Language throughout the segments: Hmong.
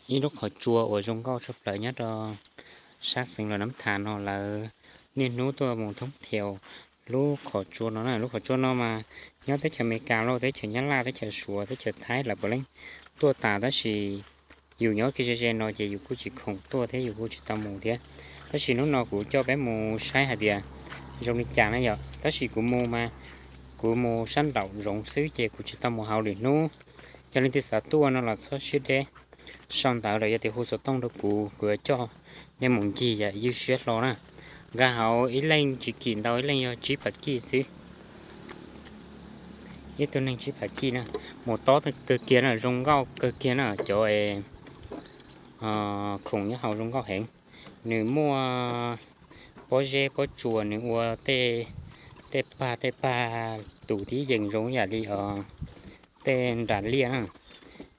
Ib lub qhov tsua uas zoo nkauj tshaj plaws nyob rau sab xeev Los Nab Thas no lawv niaj hnub tuaj mus thoob thiaus lub qhov tsua no na. Lub qhov tsua no mas nyob teb chaws Amelikas los teb chaws Nyab Laj, teb chaws Suav, teb chaws Thaib lawv puav leej tuaj tas, tab sis yus nyob kiag ze ze no ces yus kuj tsis khoom tuaj thiab yus kuj tsis tau mus thiab. Tab sis hnub no kuv coj peb mus saib hais tias zoo li cas na yom. Tab sis kuv mus mas kuv mus sab nraum zoov xwb ces kuv tsis tau mus hauv lwm hnub. Yog leej twg xav tuaj no los txhob siab deb, sau ntawv los yog tias hu xov tooj rau kuv, kuv yuav coj nej mus ncig yam ywj siab hlo na. Nkag hauv ib leeg tsis kim ntau, ib leeg yog tsib phav kij xwb. Ib tug neeg tsib phav kij na, mus tob kawg kiag na, zoo nkauj kawg kiag na, cov khoom nyob hauv zoo nkauj heev. Nws muaj pob zeb pob tsuas, nws ua tej pag tej pag tus tib yees zoo yam li os tej nras liaj na.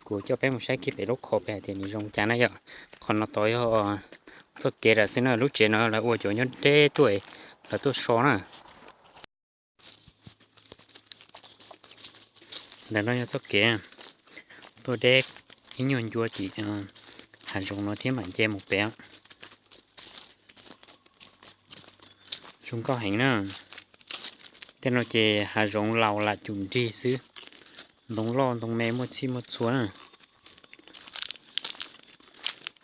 Kuv coj peb mus saib kiag pem lub qhov pem hais tias nws zoo cas na yom. Qhov no tod yog txoj kev lawm xwb na, lub tsev no lawv ua cov nyob deb tuaj, lawv tuaj so na. Ntawm no yog txoj kev tuaj deb ib nyuag ncua tim hav zoov no thiab mam nce mus pem. Zoo nkauj heev na. Tej no ces hav zoov laus lam cum nrig xwb, ntoo loj ntoo me muaj txhij muaj txhua na.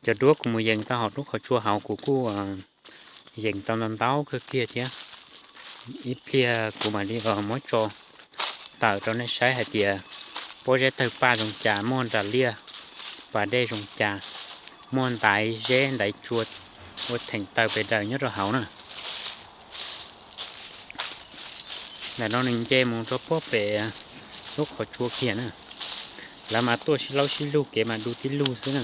Cov duab kuv mus yees tau hauv lub qhov tsua hauv kuv kuj yees tau ntau ntau kawg kiag thiab. Ib pliag kuv mam li muab tso tawm rau nej saib hais tias pob zeb tawg paj zoo cas, muaj nras liaj pas dej zoo cas, muaj ntaiv zeb ntaiv tsua ua theem taw pes daws nyob rau hauv na. Ntawm no nws nce mus rau pob pem lub qhov tsua kiag na. Lawv mas tuaj sib laub sib lug kev mas du tib lug xwb na.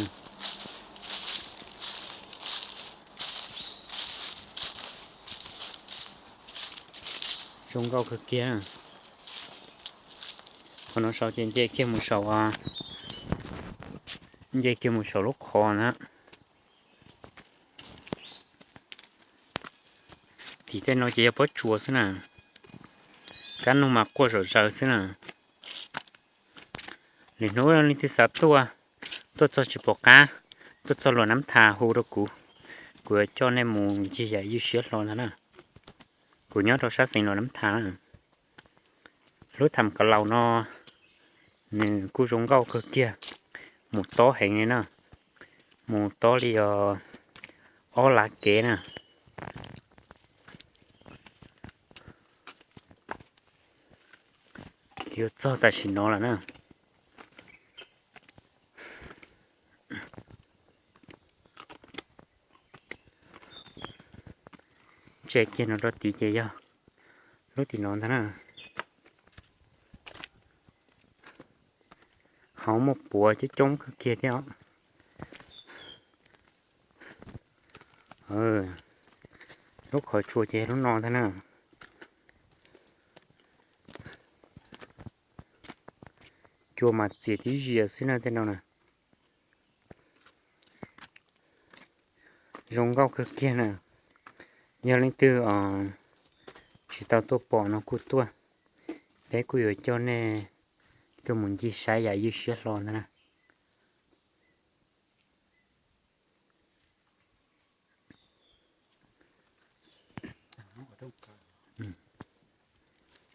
Zoo nkauj kawg kiag. Qhov no saud ces nce kiag mus saum, nce kiag mus saum lub qhov na. Tim tej no ces yog pob tsuas xwb na. Kab noog mas quaj zom zaws xwb na. Lwm hnub leej twg xav tuaj, tuaj txog tsis pom qab, tuaj txog Luam Nab Thas hu rau kuv, kuv yuav coj nej mus ncig yam ywj siab hlo ntag na. Kuv nyob rau sab xeev Luam Nab Thas na. Lub tham kaus laus no nws kuj zoo nkauj kawg kiag, mus tob heev li na, mus tob li os ob lav kev na. Yuav txog tam sim no lawm na. Ntsia kiag no rau tid ces yog lub tim no ntag na. Hauv muaj puav coob coob kawg kiag thiab os. Lub qhov tsua ces lub no ntag na. Cua mas txias tib zias xwb na tej no na. Zoo nkauj kawg kiag na. Yog leej twg tsis tau tuaj pom no kuj tuaj, peb kuj yuav coj nej tuaj mus ncig saib yam ywj siab hlo ntag na.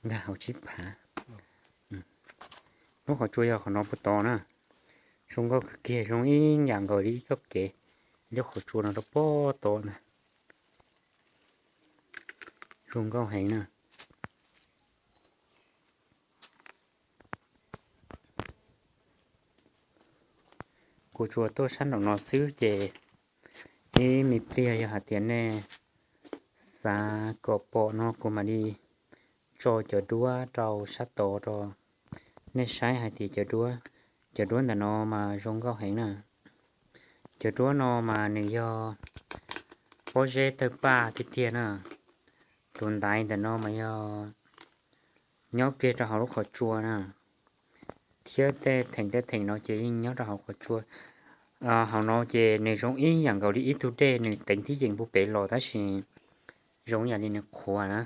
Nkag hauv tsib phav. Lub qhov tsua yog qhov no puag tod na. Zoo nkauj kawg kiag, zoo ib yam nkaus li ib txoj kev. Lub qhov tsua no rau puag tod na. Zoo nkauj heev na. Kuv tsuas tuaj sab nraum no xwb ces ib me pliag yog hais tias nej xav kom pom no kuv mam li tso cov duab rau sab tod rau nej saib hais tias cov duab, cov duab ntawm no mas zoo nkauj heev na. Cov duab no mas nws yog pob zeb tawg paj tiag tiag na. Tus ntaiv ntawm no mas yog nyob kiag rau hauv lub qhov tsua na, thiab tej theem tej theem no ces yeej nyob rau hauv qhov tsua. Hauv no ces nws zoo ib yam nkaus li ib tug dej nws teev tib yees puag pem los tab sis zoo ib yam li nws qhuav na,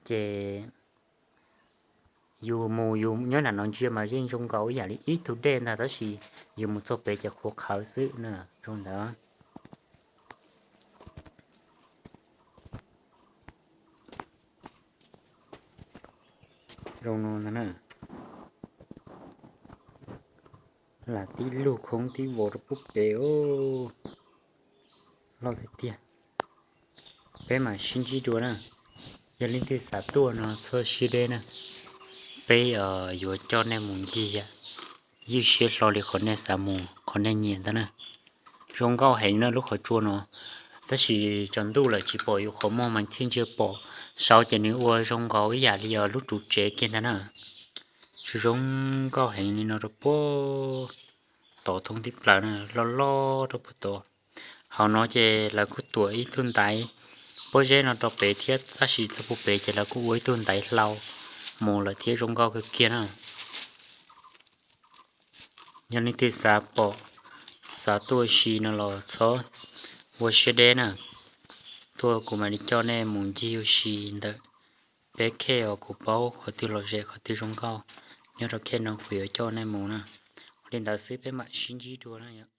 ces Yus mus yus nyob nram no ntsia mas yeej zoo nkaus ib yam li ib tug dej ntag, tab sis yus mus txog pem ces qhuav qhawv xwb na. Zoo ntawd. Zoo no ntag na. Lam tib lug khoob tib vos rau pub pem os. Loj tiag tiag. Peb mam sib ntsib dua na. Yog leej twg xav tuaj no txhob siab deb na. Peb yuav coj nej mus ncig ywj siab hlo li qhov nej xav mus, qhov nej nyiam ntag na. Zoo nkauj heev na lub qhov tsua no, tab sis tsaus ntuj lawm tsis pom yus qhov muag mas thiaj ntsia pom saud ces nws ua zoo nkaus ib yam li yog lub ru tsev kiag ntag na. Zoo zoo nkauj heev li no rau puag tod thoob tib plaws na, loj loj rau puag tod. Hauv no ces lawv kuj tuam ib tug ntaiv pob zeb no rau pem thiab, tab sis txog puag pem ces lawv kuj ua ib tug ntaiv hlau mus lawm thiab, zoo nkauj kawg kiag na. Yog leej twg xav pom, xav tuaj ua si no los txhob ua siab deb na. Tuaj kuv mam li coj nej mus ncig ua si ntawm peb khej os, kuv paub qhov twg lom zem qhov twg zoo nkauj nyob rau khej no kuv yuav coj nej mus na. Ua li ntawd xwb peb mam sib ntsib dua na yom.